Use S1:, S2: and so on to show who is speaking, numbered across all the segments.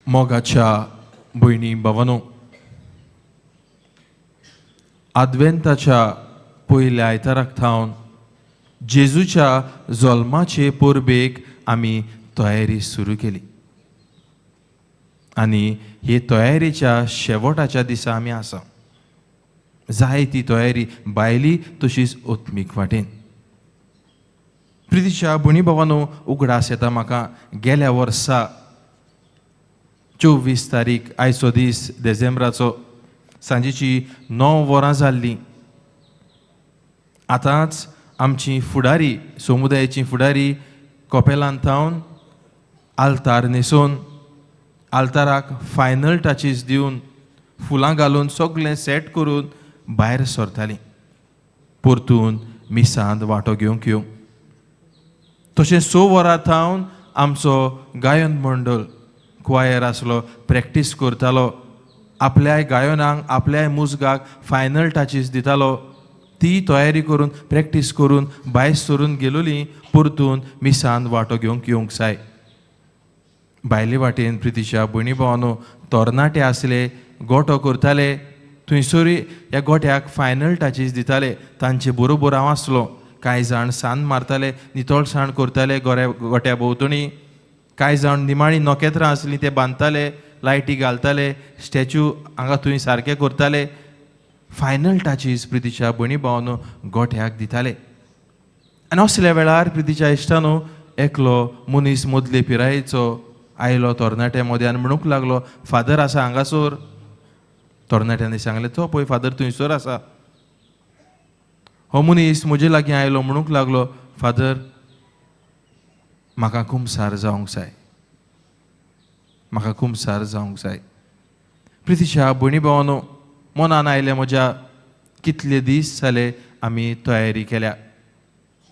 S1: मोगाच्या भयणी भावानो, आदवेंताच्या पयल्या आयताराक थावन जेजूच्या जल्माचे परबेक आमी तयारी सुरू केली आनी हे तयारेच्या शेवटाच्या दिसा आमी आसा. जाय ती तयारी भायली तशीच आत्मीक वाटेन. प्रितीच्या भयणी भावानो, उगडास येता म्हाका गेल्या वर्सा 24 तारीख आयचो दीस देसेंब्राचो सांजेची 9 वरां जाल्लीं. आतांच आमची फुडारी, समुदायाची फुडारी कोपेलान थावन आल्तार न्हेसोवन, आल्ताराक फायनल टचीस दिवन, फुलां घालून सगळें सेट करून भायर सरतालीं परतून मिसांत वांटो घेवंक येवंक. तशें 6 वरां थावन आमचो गायन मंडळ क्वायर आसलो, प्रॅक्टीस करतालो, आपल्याय गायनाक आपल्याय मुजगाक फायनल टचीस दितालो. ती तयारी करून प्रॅक्टीस करून भायर सरून गेलोली परतून मिसांत वांटो घेवंक येवंक जाय. भायले वाटेन प्रितीच्या भयणी भावानो, तरणाटे आसले, गोटो करताले, थंयसरूय ह्या गोट्याक फायनल टचीस दिताले. तांचे बरोबर हांव आसलो. कांय जाण सान्न मारताले, नितळसाण करताले गोऱ्या गोट्या भोंवतणी, कांय जाण निमाणी नखेत्रां आसलीं ते बांदताले, लायटी घालताले, स्टॅच्यू हांगा थंय सारके करताले. फायनल टचीस प्रितीच्या भयणी भावानो गोठ्याक दिताले. आनी असल्या वेळार प्रितीच्या इश्टानो, एकलो मनीस मदले पिरायेचो आयलो तरणाट्या मदें आनी म्हणूंक लागलो, फादर आसा हांगासर. तरणाट्यांनी सांगलें, तो पळय फादर थंयसर आसा. हो मनीस म्हजे लागीं आयलो, म्हणूंक लागलो, फादर म्हाका कुमसार जावंक जाय, म्हाका कुमसार जावंक जाय. प्रितीच्या भयणी भावानो, मनान आयलें म्हज्या, कितले दीस जाले आमी तयारी केल्या,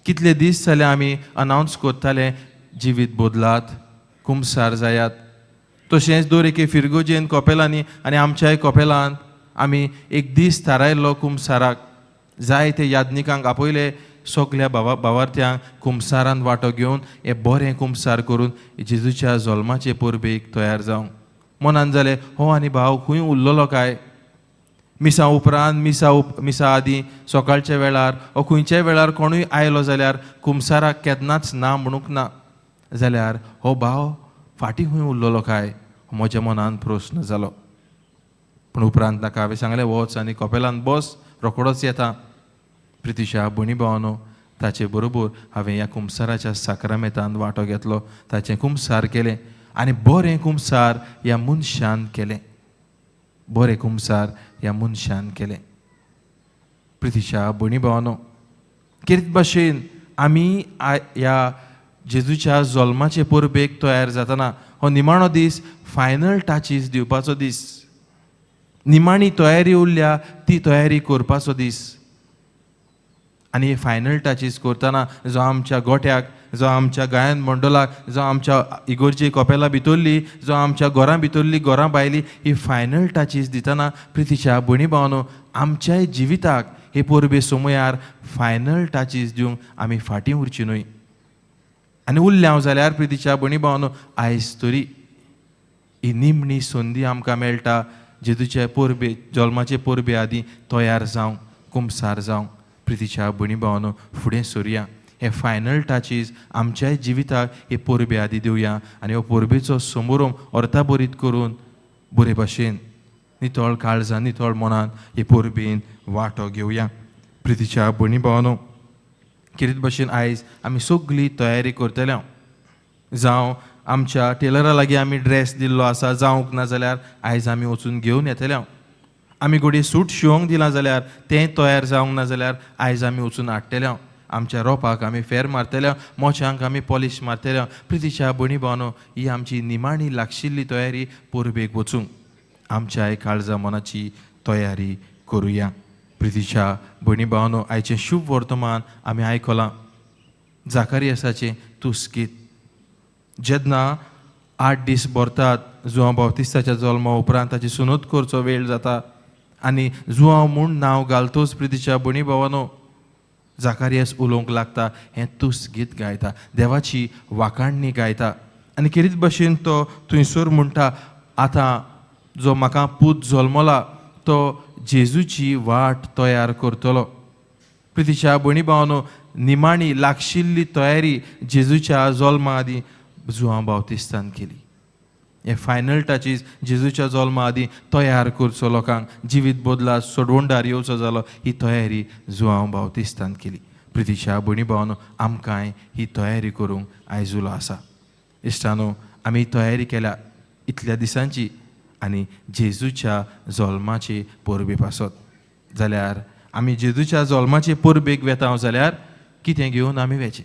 S1: कितले दीस जाले आमी अनावन्स करताले, जिवीत बदलात, कुमसार जायात. तशेंच दर एके फिरगोजेन कोपेलांनी आनी आमच्याय कोपेलांत आमी एक दीस थारायल्लो कुमसाराक. जाय ते याज्ञिकांक आपयले, सगल्या भावा भावार्थ्यांक कुमसारान वांटो घेवन हें बरें कुमसार करून जेजूच्या जल्माचे परबेक तयार जावंक. मनान जालें, हो आनी भाव खंय उरलेलो काय? मिसा उपरांत, मिसा आदीं सकाळच्या वेळार ओ खंयच्याय वेळार कोणूय आयलो जाल्यार कुमसाराक केन्नाच ना म्हणूंक ना, जाल्यार हो भाव फाटीं खंय उरलेलो काय, म्हज्या मनान प्रस्न जालो. पूण उपरांत ताका हांवें सांगलें, वच आनी कोपेलान बस, रोखडोच येता. प्रितीशा भयणी भावानो, ताचे बरोबर हांवें ह्या कुमसाराच्या साक्रामेंतान वांटो घेतलो, ताचें कुमसार केलें आनी बरें कुमसार ह्या मनशान केलें, बरें कुमसार ह्या मनशान केलें. प्रितीशा भयणी भावानो, कितें भाशेन आमी ह्या जेजूच्या जल्माचे परबेक तयार जातना हो निमाणो दीस फायनल टाचीस दिवपाचो दीस, निमाणी तयारी उरल्या ती तयारी करपाचो दीस. आनी फायनल टचीस करतना जो आमच्या गोठ्याक, जो आमच्या गायन मंडळाक, जो आमच्या इगोर्जी कोपेला भितरली, जो आमच्या घरां भितरली, घरां भायली ही फायनल टचीस दितना प्रितीच्या भयणी भावानो, आमच्याय जिविताक हे परबे समयार फायनल टचीस दिवंक आमी फाटीं उरची न्हय. आनी उरलें हांव जाल्यार प्रितीच्या भयणी भावानो, आयज तरी ही निमणी संदी आमकां मेळटा जेजूचे परबे, जल्माचे परबे आदीं तयार जावंक, कुमसार जावंक. प्रितीच्या भयणी भावानो, फुडें सोरया, हे फायनल टाचीस आमच्याय जिविताक हे परबे आदीं दिवया आनी हो परबेचो समारोप अर्थाभरीत करून बरे भाशेन नितळ काळजान, नितळ मनान हे परबेन वांटो घेवया. प्रितीच्या भयणी भावानो, कितें भाशेन आयज आमी सगळी तयारी करतले, जावं आमच्या टेलरा लागीं आमी ड्रेस दिल्लो आसा, जावंक ना जाल्यार आयज आमी वचून घेवन येतले. आमी घडये सूट शिवोंक दिलां जाल्यार तें तयार जावंक ना जाल्यार आयज आमी वचून हाडटले. आमच्या रोपाक आमी फेर मारतले, मोच्यांक आमी पॉलीश मारतले. प्रितीच्या भयणी भावानो, ही आमची निमाणी लागशिल्ली तयारी परबेक वचूंक आमच्या काळजा मनाची तयारी करुया. प्रितीच्या भयणी भावानो, आयचें शुभ वर्तमान आमी आयकलां, जाकारियसाचें तुस्कीत. जेन्ना 8 दीस भरतात जुवांव बाप्तिस्ताच्या जल्मा उपरांत ताची सुनत करचो वेळ जाता आनी जुवांव म्हूण नांव घालतोच प्रितीच्या भयणी भावानो, जाकारियस उलोवंक लागता, हें तुस गीत गायता, देवाची वाखाणणी गायता आनी खेरीत भशेन तो थंयसर म्हणटा, आतां जो म्हाका पूत जल्मला तो जेजूची वाट तयार करतलो. प्रितीच्या भयणी भावानो, निमाणी लागशिल्ली तयारी जेजूच्या जल्मा आदीं जुआंव बावतिस्तान केली. हे फायनल टचीस जेजूच्या जल्मा आदीं तयार करचो, लोकांक जिवीत बदला सोडवणदार येवचो जालो, ही तयारी जुआंव बावतिस्तान केली. प्रितीच्या भयणी भावानो, आमकांय ही तयारी करूंक आयज उलो आसा. इश्टानो, आमी तयारी केल्या इतल्या दिसांची आनी जेजूच्या जल्माचे परबे पासत जाल्यार, आमी जेजूच्या जल्माचे परबेक वेता जाल्यार कितें घेवन आमी वेचें?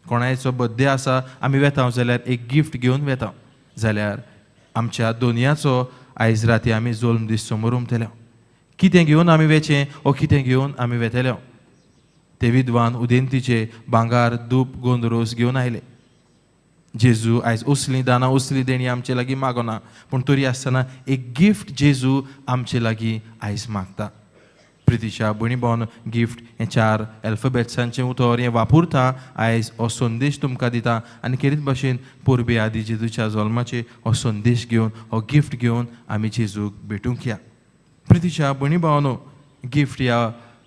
S1: कोणायचो बड्डे आसा, आमी वेता जाल्यार एक गिफ्ट घेवन वेता जाल्यार, आमच्या दोनयाचो आयज राती आमी जल्म दीस समोर कितें घेवन आमी वेचें ओ कितें घेवन आमी वेतले? ते विद्वान उदेंतीचे भांगार, धूप, गोंदरोस घेवन आयले. जेजू आयज असलीं दानां, असली देणी आमचे लागीं मागना, पूण तरी आसतना एक गिफ्ट जेजू आमचे लागीं आयज मागता. प्रितीच्या भयणी भावन, गिफ्ट हें चार अल्फाबेट्सांचें उतर हें वापरता आयज हो संदेश तुमकां दिता आनी खेरीत भाशेन परबे आदी जेजूच्या जल्माचे हो संदेश घेवन, हो गिफ्ट घेवन आमी जेजूक भेटूंक या. प्रितीच्या भयणी भावनो, गिफ्ट ह्या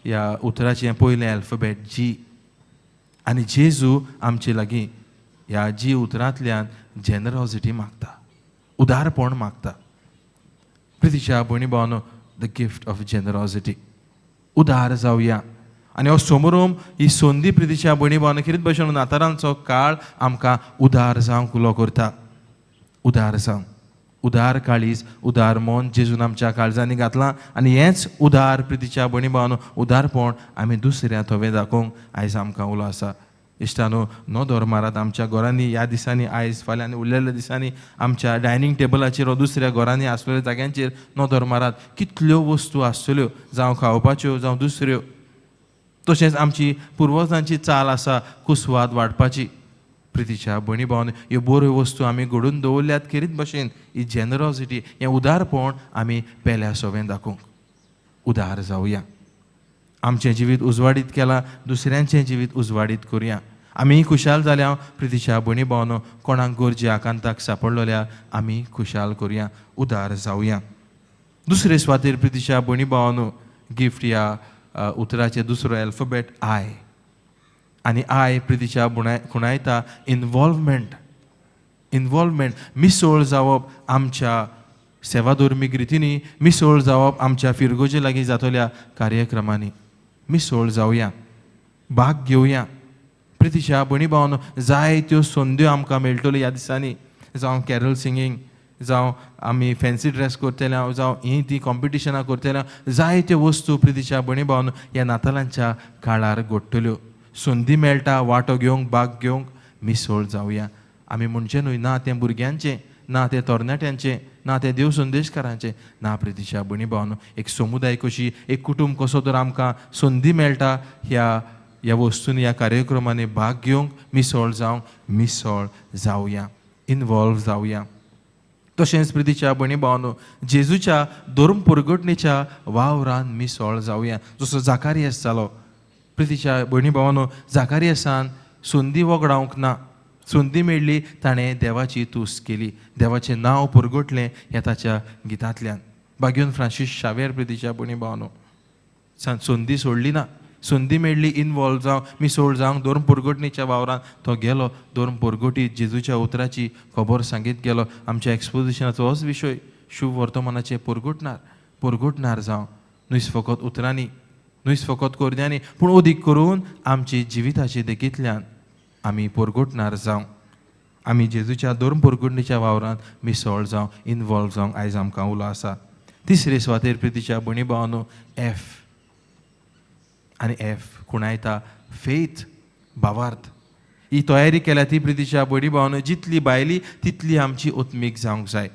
S1: ह्या उतराचें पयलें अल्फाबेट जी आनी जेजू आमचे लागीं ह्या जी उतरांतल्यान जेनरोसिटी मागता, उदारपण मागता. प्रितीच्या भयणी भावनो, the gift of generosity, उदार जावया. आनी हो समोरून ही संदी, प्रितीच्या भयणी भावनो, खेरीत भशेन नातारांचो काळ आमकां उदार जावंक उलो करता. उदार जावंक, उदार काळीज, उदार मन जेजून आमच्या काळजांनी घातलां आनी हेंच उदार, प्रितीच्या भयणी भावनो, उदारपण आमी दुसऱ्या थोवें दाखोवंक आयज आमकां उलो आसा. इश्टानो, नदर मारात आमच्या घरांनी ह्या दिसांनी, आयज, फाल्यां आनी उरलेल्या दिसांनी आमच्या डायनींग टेबलाचेर वा दुसऱ्या घरांनी आसलेल्या जाग्यांचेर नदर मारात, कितल्यो वस्तू आसतल्यो, जावं खावपाच्यो, जावं दुसऱ्यो. तशेंच आमची पुर्वजांची चाल आसा कुसवाद वाडपाची. प्रितीच्या भयणी भावन, ह्यो बऱ्यो वस्तू आमी घडून दवरल्यात. खेरीत भशेन ही जेनरोसिटी, हें उदारपण आमी पेल्या सोवें दाखोवंक उदार जावया. आमचें जिवीत उजवाडीत केलां, दुसऱ्यांचें जिवीत उजवाडीत करुया. आमी खुशाल जाल्या, प्रितीच्या भयणी भावनो, कोणाक गरजे आकांताक सापडलेल्या आमी खुशाल करुया, उदार जावया. दुसरे सुवातेर, प्रितीच्या भयणी भावनो, गिफ्ट ह्या उतराचें दुसरो अल्फाबेट I आनी I प्रितीच्या बुणाय खुणायता इनवॉल्वमेंट. इनवॉल्वमेंट, मिसोळ जावप आमच्या सेवाधर्मीक रितींनी, मिसोळ जावप आमच्या फिरगोजे लागीं जातल्या कार्यक्रमांनी. मिसोळ जावया, भाग घेवया. प्रितीच्या भयणी भावन, जायत्यो संद्यो आमकां मेळटल्यो ह्या दिसांनी, जावं कॅरल सिंगींग, जावं आमी फॅन्सी ड्रेस करतले, जावं हीं ती कॉम्पिटिशनां करतले. जायत्यो वस्तू, प्रितीच्या भयणी भावन, ह्या नातालांच्या काळार घडटल्यो. संदी मेळटा वांटो घेवंक, भाग घेवंक, मिसोळ जावया. आमी म्हणचें न्हय, ना तें भुरग्यांचें, ना तें तरणाट्यांचें, ना तें देव संदेशकारांचें. ना, प्रितीच्या भयणी भावन, एक समुदाय कशी, एक कुटूंब कसो तर आमकां संदी मेळटा ह्या ह्या वस्तूंनी, ह्या कार्यक्रमांनी भाग घेवंक, मिसोळ जावंक, मिसोळ जावया, इनवॉल्व जावया. तशेंच प्रितीच्या भयणी भावनो, जेजूच्या धर्म परगटणेच्या वावरान मिसोळ जावया, जसो जाकारियस जालो. प्रितीच्या भयणी भावानो, जाकारियसान संदी वगडावंक ना. संदी मेळ्ळी, ताणें देवाची तुस्त केली, देवाचें नांव परगटलें ह्या ताच्या गितांतल्यान. बागेवन फ्रांसीस शावेर, प्रितीच्या भयणी भावानो, संदी सोडली ना. संदी मेळ्ळी इनवॉल्व जावं, मिसोळ जावंक धर्म परगटणेच्या वावरान, तो गेलो, धर्म परगटीत जेजूच्या उतराची खबर सांगीत गेलो. आमच्या एक्सपोजिशनाचो होच विशय, शुभ वर्तमानाचें परगटणार. परगटणार जावं, न्हय फकत उतरांनी, न्हय फकत करण्यांनी, पूण अदीक करून आमची जिविताचे देखींतल्यान आमी परगटणार जावं. आमी जेजूच्या धर्म परगटणेच्या वावरांत मिसोळ जावं, इनवॉल्व जावंक आयज आमकां उलो आसा. तिसरे सुवातेर, प्रितीच्या भयणी भावानो, एफ आनी एफ खुणायता फेथ, भावार्थ. ही तयारी केल्या ती, प्रितीच्या भयणी भावानो, जितली भायली तितली आमची आत्मीक जावंक जाय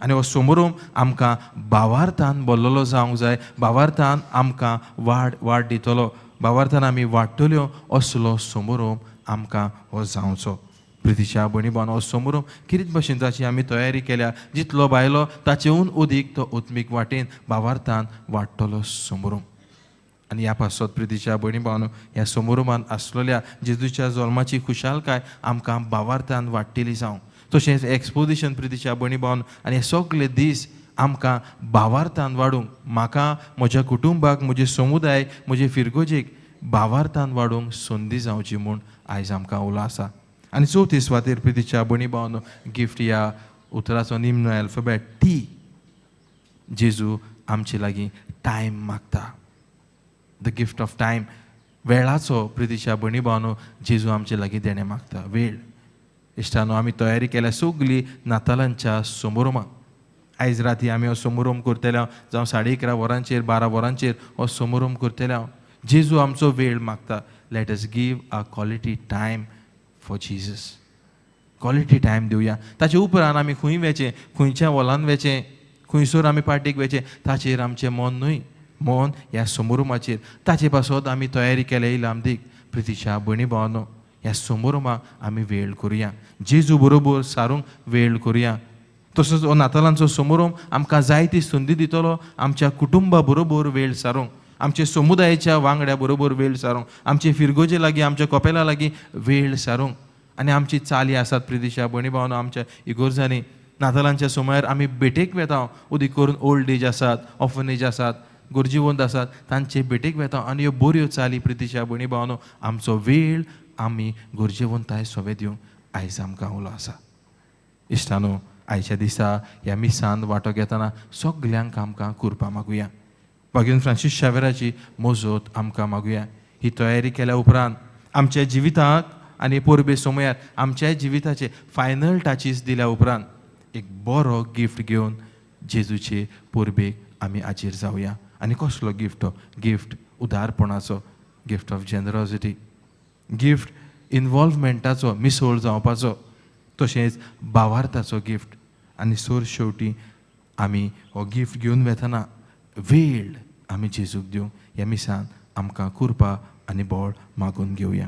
S1: आनी हो समोरून आमकां भावार्थान भरलेलो जावंक जाय. भावार्थान आमकां वाड वाड दितलो, भावार्थान आमी वाडटल्यो, असलो समोरून आमकां हो जावचो. प्रितीच्या भयणी भावानो, हो समोरून कितें भशेन जाची आमी तयारी केल्या, जितलो भायलो ताचेहून अदीक तो आत्मीक वाटेन भावार्थान वाडटलो समोरून. आनी ह्या पासत, प्रितीच्या भयणी भावानो, ह्या समोरुमान आसलेल्या जेजूच्या जल्माची खुशालकाय आमकां भावार्थान वाडटली जावं. तशेंच एक्सपोजिशन प्रितीच्या भयणी भावांनो आनी हे सगळे दीस आमकां भावार्थान वाडूंक, म्हाका, म्हज्या कुटुंबाक, म्हजे समुदाय, म्हजे फिरगोजेक भावार्थान वाडूंक संदी जावची म्हूण आयज आमकां उलो आसा. आनी चवथी सुवातेर प्रितीच्या भयणी भावांनो गिफ्ट ह्या उतराचो निमणो अल्फाबॅट टी. जेजू आमचे लागीं टायम मागता, the gift of time. वेळाचो प्रितीच्या भयणी भावांनो जेजू आमचे लागीं देणें मागता, वेळ. इश्टानो, आमी तयारी केल्या सगली नातालांच्या समारोमाक. आयज राती आमी हो समारोम करतले, जावं 11:30 वरांचेर, 12 वरांचेर हो समारोम करतले. जेजू आमचो वेळ मागता. Let us give a quality time for Jesus. Quality time दिवया. ताचे उपरांत आमी खंय वेचें, खंयच्या हॉलान वेचें, खंयसर आमी पार्टीक वेचें, ताचेर आमचें मन न्हय, मन ह्या समारोमाचेर. ताचे पासत आमी तयारी केल्या इलामदीक. प्रितीच्या भयणी भावांनो, ह्या समारोमाक आमी वेळ करुया, जेजू बरोबर सारूंक वेळ करुया. तसोच हो नातालांचो समारोम आमकां जायती संदी दितलो आमच्या कुटुंबा बरोबर वेळ सारूंक, आमच्या समुदायाच्या वांगड्या बरोबर वेळ सारूंक, आमचे फिरगोजे लागीं, आमच्या कपेला लागीं वेळ सारूंक. आनी आमची चाली आसात प्रितीच्या भयणी भावांनो, आमच्या इगोर्जांनी नातालांच्या समयार आमी भेटेक वेता. उदीक करून ओल्ड एज आसात, ऑर्फनेज आसात, गरजेवंत आसात, तांचे भेटेक वेता. आनी ह्यो बऱ्यो चाली प्रितीच्या भयणी भावांनो, आमचो वेळ आमी गरजेवंताय सोवे दिवंक आयज आमकां उलो आसा. इश्टानो, आयच्या दिसा ह्या मिसान वांटो घेतना सगल्यांक आमकां कुरपा मागुया, भागीन फ्रांसीस शावेराची मोजोत आमकां मागुया. ही तयारी केल्या उपरांत आमच्या जिविताक आनी परबे समयार आमच्या जिविताचे फायनल टाचीस दिल्या उपरांत एक बरो गिफ्ट घेवन जेजूचे परबेक आमी हाजीर जावया. आनी कसलो गिफ्ट हो? गिफ्ट उदारपणाचो, गिफ्ट ऑफ जेनरोसिटी, गिफ्ट इनवॉल्वमेंटाचो, मिसोळ जावपाचो, तशेंच भावार्थाचो गिफ्ट. आनी सोर शेवटी आमी हो गिफ्ट घेवन वेतना वेळ आमी जेजूक दिवंक ह्या मिसान आमकां कुरपा आनी बळ मागून घेवया.